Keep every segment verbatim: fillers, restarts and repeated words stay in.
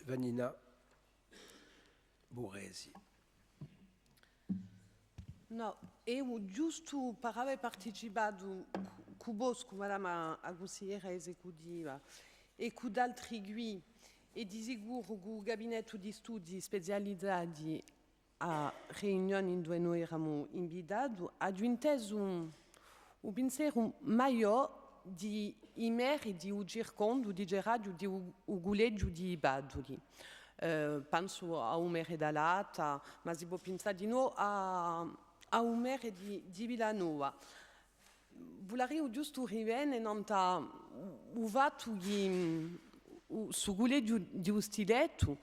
Vannina Buresi. Nò, eiu ghjustu per avè participatu cù, cù voscu, Madama a cunsigliera esecutiva, è cù d'altri quì, è di sicuru cù u gabinettu di studii spezializati à riunioni induve noi eramu invitati, aghju intesu un, un pinseru maiò di i meri di u circondu, diceraghju, di u, u cullegiu di i Padduli. Eh, pensu à u meri d'Alata, ma si pò pinsà dinò à, à u meri di, di Villanova. Vulariu ghjustu rivene nant'à u fattu chì, mm, u, stu cullegiu di u Stilettu,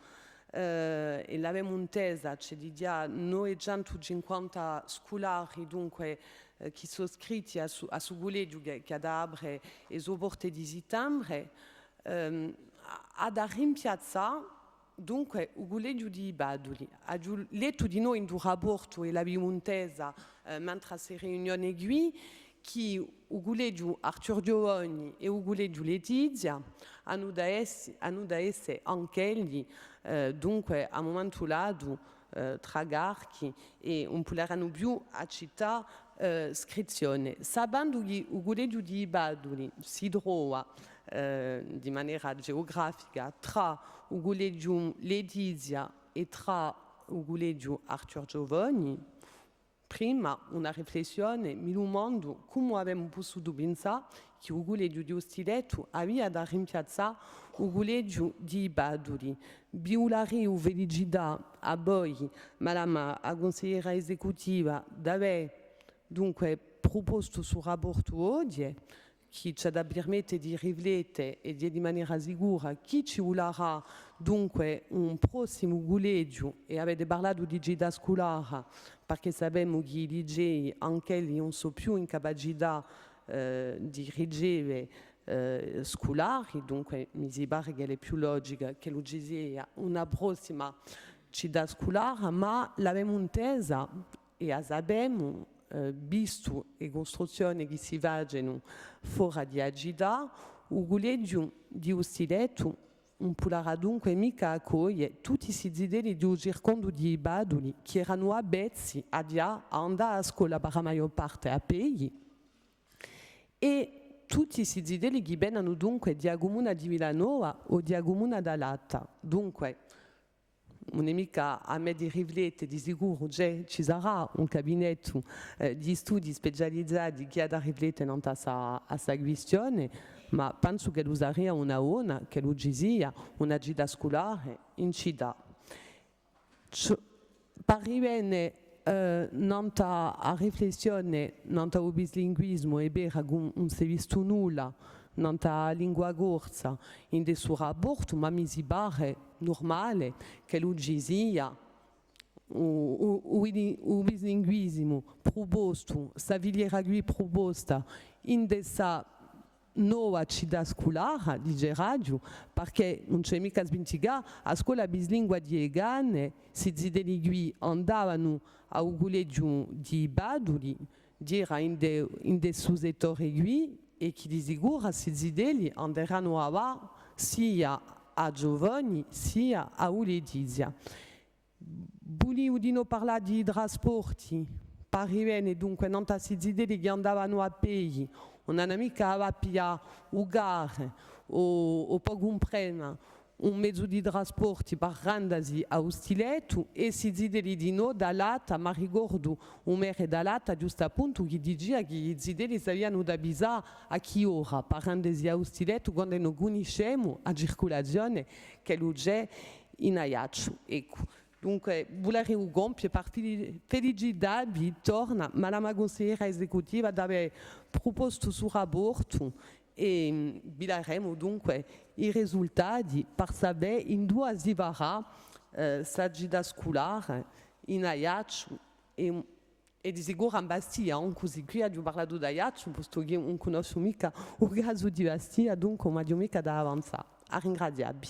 eh, è l'avemu intesa, ci hè dighjà novecentu cinquanta sculari, dunque, eh, chì sò scritti à stu, à stu cullegiu chì, chì hà da apre e so porte di sittembre, ehm, hà, hà da rimpiazzà, dunque, u cullegiu di i Padduli. Aghju lettu dinò in u raportu, è l'aviu intesa, eh, mentre à ste riunione quì, chì u cullegiu Arthur Giovoni è u cullegiu Letizia anu da esse, anu da esse anch'elli, eh, dunque, à mumentu datu, eh, trà carchi, è ùn puderanu più accittà, eh, scrizzione. Sapendu chì u cullegiu di i Padduli si trova, eh, di manera geografica trà u cullegiu Letizia è trà u cullegiu Arthur Giovoni, prima una riflessione, mi dumandu cumu avemu pussutu pinsà chì u cullegiu di u Stilettu avia da rimpiazzà u cullegiu di i Padduli. Vi vulariu felicità à voi, Madama a cunsigliera esecutiva, d'avè, dunque, prupostu stu raportu oghje, chì ci hà da pirmette di riflette è di, di manera sicura chì ci vularà, dunque, un prossimu cullegiu, è avete parlatu di cità sculara, perchè sapemu chì i licei, anch'elli, ùn sò più in capacità, eh, di riceve, eh, sculari, dunque mi si pare ch'ella hè più logica ch'ellu ci sia una prossima cità sculara, ma l'avemu intesa è a sapemu, eh, vistu e custruzzione chì si facenu fora di a cità, u cullegiu di u Stilettu ùn pudarà dunque micca accoglie tutti sti zitelli di u circondu di i Padduli chì eranu avvezzi dighjà à andà à a scola per a maiò parte à pedi, è tutti sti zitelli chì venenu dunque di a cumuna di Villanova o di a cumuna d'Alata. Dunque, ùn hè micca à mè di riflette, di sicuru ci, ci sarà un cabinettu, eh, di studii specializati chì hà da riflette nant'à sta, à sta quistione, ma pensu ch'ellu saria una bona ch'ellu ci sia una cità sculare in cità. Ci, pà rivene, eh, nant'à a riflessione, nant'à u bislinguisimu, hè vera chì ùn, ùn s'hè vistu nulla nant'à a lingua corsa in stu raportu, ma mi si pare nurmale ch'ellu ci sia u, u, u, u bislinguisimu prupostu, sta filiera quì pruposta in sta nova cità sculara, diceraghju, perchè ùn ci hè micca à sminticà, a scola bislingua di e Canne, sti zitelli quì andavanu à u cullegiu di Padduli, era in de, in de stu settore quì, è chì di sicuru sti zitelli anderanu avà sia à Giovoni, sia à u Letizia. Vuliu dinò parlà di i trasporti, pà rivene dunque nant'à sti zitelli chì andavanu à pedi, ùn anu micca à piglià u car o, o pò cumprenda un mezu di trasporti pà rendasi à u Stilettu, è sti zitelli dinò d'Alata, m'arricordu u merre d'Alata, ghjustappuntu, chì dicia chì i zitelli s'avianu da pisà à chì ora pà rendasi à u Stilettu, quand'è no cunniscemu a circulazione ch'ellu ci hè in Aiacciu. Eccu. Dunque, vulariu compie par fili-, felicità vi torna, Madama cunsigliera esecutiva, d'avè prupostu stu raportu è, mm, vidaremu dunque i risultati par sapè induve si farà, eh, sta cità sculare in Aiacciu è, è di sicuru in Bastia, ancu s'è quì aghju parlatu d'Aiacciu, postu chì ùn cunnoscu micca u casu di Bastia, dunque ùn aghju micca da avanzà. À ringrazià vi.